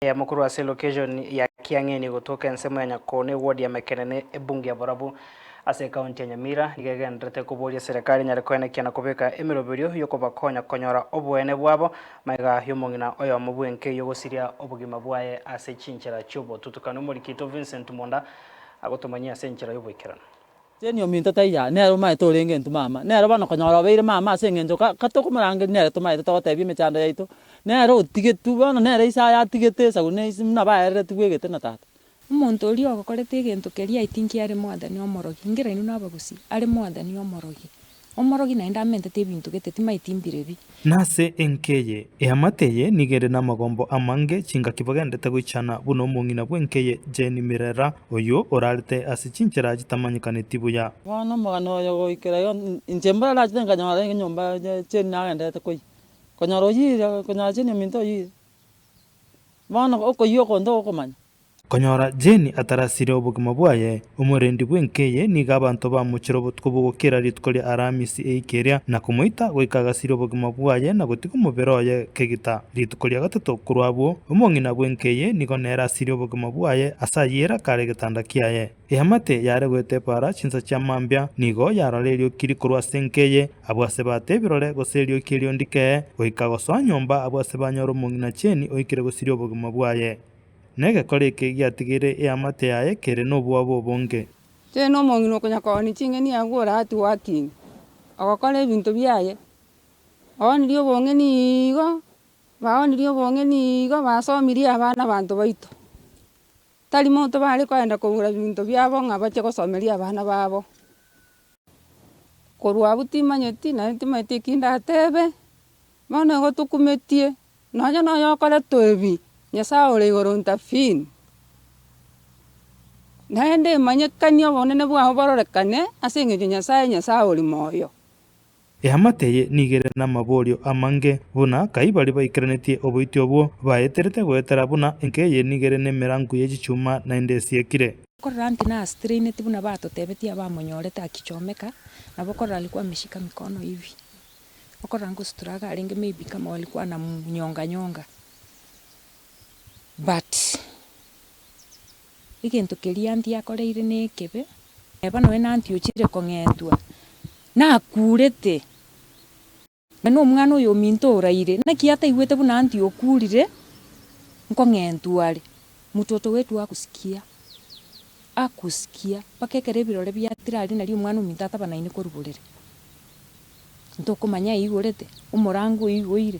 Eyemo korwa ase elocation ya Kiang'eni gotoka ensemo ya Nyakone eward ya Mekenene ebunge ya Borabu ase ecounty ya Nyamira nigo egendererete koboria eserekari enyare koenekia na kobeka emeroberio yokobakonya konyora oboene bwabo magega yomong'ina oyomo bw'enka eyio gosiria obogima bwaye ase chinchera chiobotutukanu. Omoriki oito Vincent Monda agotomanyia ase enchera yoboikeranu. Jane ominto taiyo aa, nere omaete orenge intwe mama, nere bono konyora obeire mama ase eng'encho ka katokomorangeria nere tomaete togotebia emechando yaito, nere otigetwe bono nere ise aye atigete esabu na ise buna baereretigwe egete na tata. Omonto oria ogokorete egento keria I think are more than omorogi, nkere inwe nabagusii, are more than omorogi. Omorogi naende amentete ebinto gete timaeti mbirebi. Nase enka eye, eamate eye nigo ere namagombo amange, chingaki bagenderete goichana buna omong'ina bw'enka eye Jane Mirera, oyio orarete ase chinchera chitamanyekaneti buya. Bono omogano oyo goikera iga, inche mbora nachete nkanyora enyomba Jane nagenderete koyia, konyora oyire, konyora Jane ominto oyire, bono okoyia oko ntogokomanya. Konyora Jane atarasire obogima bwaye, omorendi bw'enka eye nigo abanto bamochire obotuko bogokera rituko ria Aramisi eika eria, na komoita goika agasiria obogima bwaye na gotiga omobere oye kegita. Rituko ria gatato korwa abwo, omong'ina bw'enka eye nigo nere asirie obogima bwaye ase ayiera kare egetanda kiaye. Eamate yare goeta epaara chinsa chia mambia nigo yarora erioki rikorwa ase enka eye, abwo ase baata ebirore gose erioki erio ndikee, goika gosoa nyomba abwo ase banyora omong'ina Jane oikire gosiria obogima bwaye. Negekora eke giatigeire eamate yaye kere nobwoba obonge. Teri nomong'ina okonya koonia ching'eni abwo ore hard working, ogokora ebinto biaye, oonirie obong'eni igo, baonirie obong'eni igo, basomirie abana abanto baito. Tari monto bare koenda kogora binto biabo ng'a bache gosomeria abana babo. Korwa abwo timanyeti naende timanyeti eki ndatebe, bono igo tokumetie. Nonya noyokoretwe ebi, Nyasae ore igoro intervene, naende emanyekanie obonene bwao bororekane ase eng'encho Nyasae Nyasae ore moyo. Eamate eye nigo ere namaborio amange, buna kai baria baikeranetie oboiti obwo baeterete goetera buna enka eye nigo ere nemerango ye chichuma naende esiekire. Okorora anti nasitraineti buna batotebetie abamonyorete akichomeka, nabo okorora alikuwa ameshika mikono hivi. Okorora ngostruggle arenge maybe kama walikuwa wanamnyonga nyonga but egento keria aunty akoreire na ekebe, neba nonye na aunty ochire kong'entwa, nakurete, na na omwana oyo ominto oraire, naki ataigwete buna aunty okurire, nkong'entwa are, mtoto wetu hakusikia, hakusikia mpaka ekero ebirore biatire aria nario omwana ominto atabanaine korwa borere. Ntokomanya aigorete, omorango oigoire.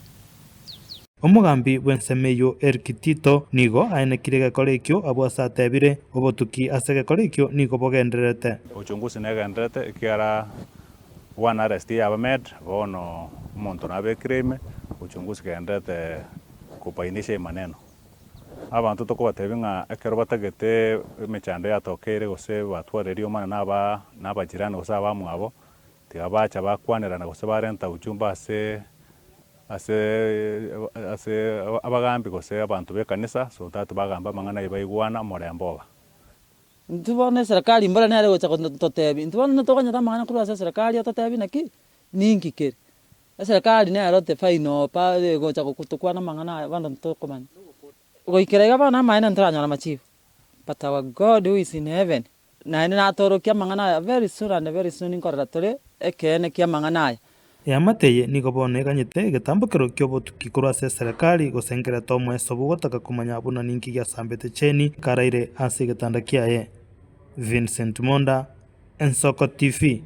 Omogambi bw'ensemo eyio Eric Tito nigo aenekire egekora ekio abwo ase atebire, Obotuki ase egekora ekio nigo bogendererete. Uchunguzi negendererete ekiagera one arrest yaba made bono omonto nabekire ime, uchunguzi egendererete kobainisha emaneno. Abanto tokobatebia ng'a ekero batagete emechando yatokeire gose batwarire riomana na aba na abajirani gose abamwabo, Tiga bacha bakwanerana gose barenta ujumbe ase ase ase abagambi gose abanto b'ekanisa, so that bagambe amang'ana ayio baigwana omorembe oba. Intwe bono eserekari mbora nere egocha gototebia, intwe bono tokonyete amang'ana korwa ase eserekari ototebie naki, ninki kere. Eserekari nero the final pa egocha gotokwana amang'ana aya bono ntokomanya. Goikera iga bono amaene ntoranyora amachibu, but our God who is in heaven Naende natorokie amang'ana aya very soon and very soon nkorora tore ekeene ki'amang'ana aya. Eamate eye nigo bono eganyete egetambokero ki'obotuki korwa ase eserekari gose nkerete omoeso bw'ogotaka komanya buna ninki giasambete Cheni karaire ase egetanda kiaye. Vincent Monda, Ensoko TV.